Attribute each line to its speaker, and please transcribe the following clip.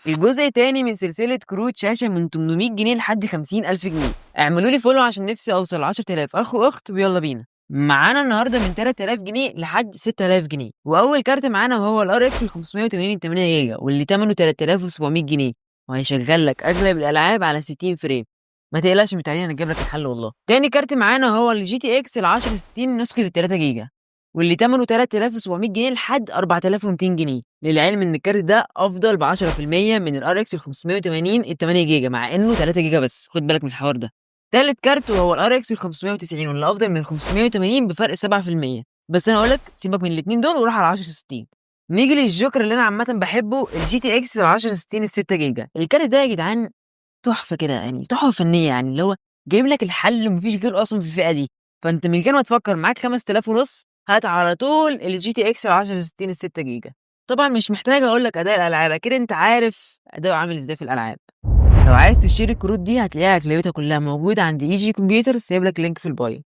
Speaker 1: الجزء التاني من سلسلة كروت شاشة من 800 جنيه لحد 50,000 جنيه. اعملوا لي follow عشان نفسي اوصل 10,000 اخ واخت، ويلا بينا. معانا النهارده من 3000 جنيه لحد 6000 جنيه، واول كارت معانا وهو ال RX ال 580 8 جيجا واللي ثمنه 3700 جنيه، وهيشغل لك اغلب الالعاب على 60 frame. ما تقلقش من انا اجيب لك الحل والله. تاني كارت معانا هو ال GTX ال 1060 نسخه ال 3 جيجا واللي ثمنه 3700 جنيه لحد 4200 جنيه. للعلم ان الكارت ده افضل ب 10% من ال RX ال 580 ال 8 جيجا مع انه 3 جيجا بس، خد بالك من الحوار ده. تالت كارت وهو ال RX ال 590 واللي افضل من 580 بفرق 7%، بس انا اقول لك سيبك من الاثنين دول وروح على 1060. نيجي للجوكر اللي انا عامة بحبه، ال GTX ال 1060 ال 6 جيجا. الكارت ده يا جدعان تحفة كده، يعني تحفة فنيه، يعني اللي هو جايب لك الحل ومفيش غيره اصلا في الفئة دي. فانت من غير ما تفكر معاك 5000 ونص هات على طول ال GTX ال 1060 ال 6 جيجا. طبعا مش محتاج اقول لك اداء الالعاب، اكيد انت عارف اداؤه عامل ازاي في الالعاب. لو عايز تشتري الكروت دي هتلاقيها اغلبيتها كلها موجودة عند EG Computer، سايب لك link في ال bio.